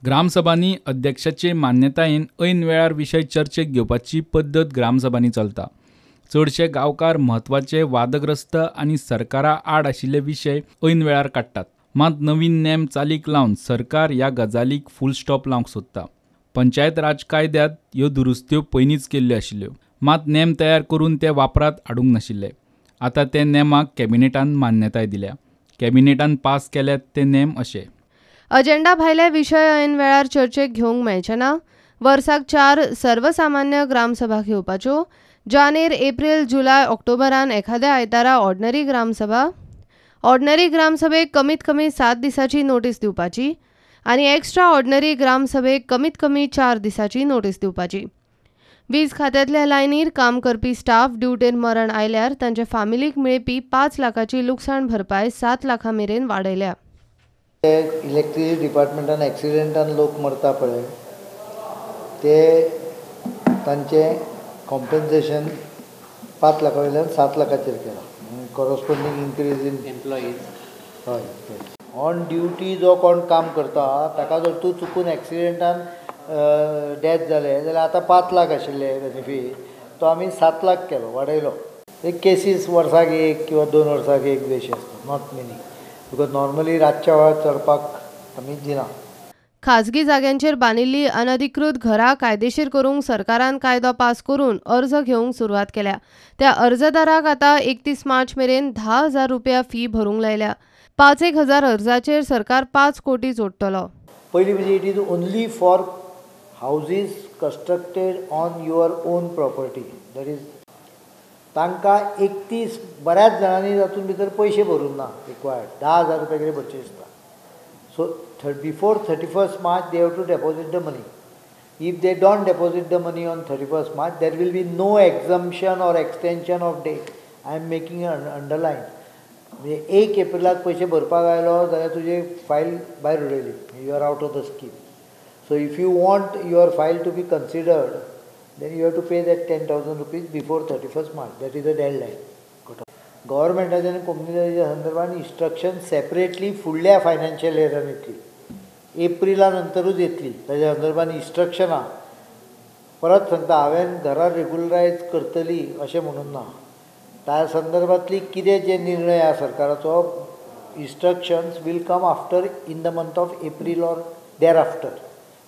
ग्रामसभांनी अध्यक्षाचे मान्यतायेन ऐन वेळार विशय चर्चेक घेवपाची पद्दत ग्रामसभांनी चलता. चडशे गांवकार म्हत्वाचे वादग्रस्त आनी सरकारा आड आशिल्ले विशय ऐन वेळार काडटात. मात नवीन नेम चालीक लावन सरकार ह्या गजालीक फूल स्टॉप लावंक सोदता. पंचायत राज कायद्यांत ह्यो दुरुस्त्यो पयलींच केल्ल्यो आशिल्ल्यो, मात नेम तयार करून ते वापरांत हाडूंक नाशिल्ले. आतां ते नेमाक कॅबिनेटान मान्यताय दिल्या. कॅबिनेटान पास केल्यात ते नेम अशे: अजेंडा भायले विशय ऐन वेळार चर्चेक घेवंक मेळचे ना. वर्साक 4 सर्वसामान्य ग्रामसभा घेवपाच्यो. जानेर, एप्रील, जुलय, ऑक्टोबरान एखाद्या आयतारा ऑर्डिनरी ग्रामसभा. ऑर्डिनरी ग्रामसभेक कमीत कमी 7 दिसाची नोटीस दिवपाची आनी एक्स्ट्रा ऑर्डिनरी ग्रामसभेक कमीत कमी 4 दिसाची नोटीस दिवपाची. वीज खात्यांतल्या लायनीर काम करपी स्टाफ ड्युटेर मरण आयल्यार तांचे फामिलीक मेळपी 5 लाखाची लुकसाण भरपाय 7 लाखां मेरेन वाडयल्या. इलेक्ट्रिसिटी डिपार्टमेंटान एक्सिडेंटान लोक मरता पळय, ते तांचें कॉम्पेन्सेशन 5 लाखां वयल्यान 7 लाखाचेर केलां. कॉरस्पोंडींग इन्क्रीज इन एम्प्लॉईज. हय, ऑन ड्युटी जो कोण काम करता ताका जर तूं चुकून एक्सिडेंटान डेथ जालें जाल्यार आतां 5 लाख आशिल्ले बेनिफीट, तो आमी 7 लाख केलो, वाडयलो. एक केसीस वर्साक 1 किंवा 2 वर्साक 1 बेशी आसता, not many, because normally रातच्या वेळार चडपाक आमी दिना. खाजगी जाग्यांचेर बांदिल्ली अनधिकृत घरां कायदेशीर करूंक सरकारान कायदो पास करून अर्ज घेवंक सुरवात केल्या. त्या अर्जदाराक आतां 31 मार्च मेरेन 10,000 रुपया फी भरूंक लायल्या. 5-1 हजार अर्जाचेर सरकार 5 कोटी जोडटलो. पयलीं म्हणजे it is only for houses constructed on your own property. That is तांकां 31 बऱ्याच जाणांनी तातूंत भितर पयशे भरूंक ना, रिक्वायर्ड 10,000 रुपया कितें भरचे दिसता. So before 31st March they have to deposit the money. If they don't deposit the money on 31st March, there will be no exemption or extension of date. I am making an underline. म्हणजे 1 एप्रिलाक पयशे भरपाक आयलो जाल्यार तुजी file भायर उडयली, you are out of the scheme. So if you want your file to be considered, then you have to pay that 10,000 rupees before 31st March. That is the deadline. गव्हर्मेंटाच्या आनी कंपनीच्या संदर्भात इन्स्ट्रक्शन सेपरेटली फुडल्या financial इयरान येतली, Aprilia नंतरूच येतली. ताच्या संदर्भात इन्स्ट्रक्शनां परत सांगता, हांवें घरां रेगुलरायज करतली अशें म्हणून ना. त्या संदर्भातली कितें जे निर्णय आसा सरकाराचो, instructions will come after in the month of April or thereafter.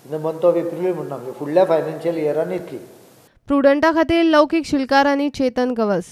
In the month of एप्रिलूय म्हणना, म्हणजे फुडल्या फायनान्शियल इयरान येतली. प्रुडंटा खातीर लौकीक शिलकार आनी चेतन गवस.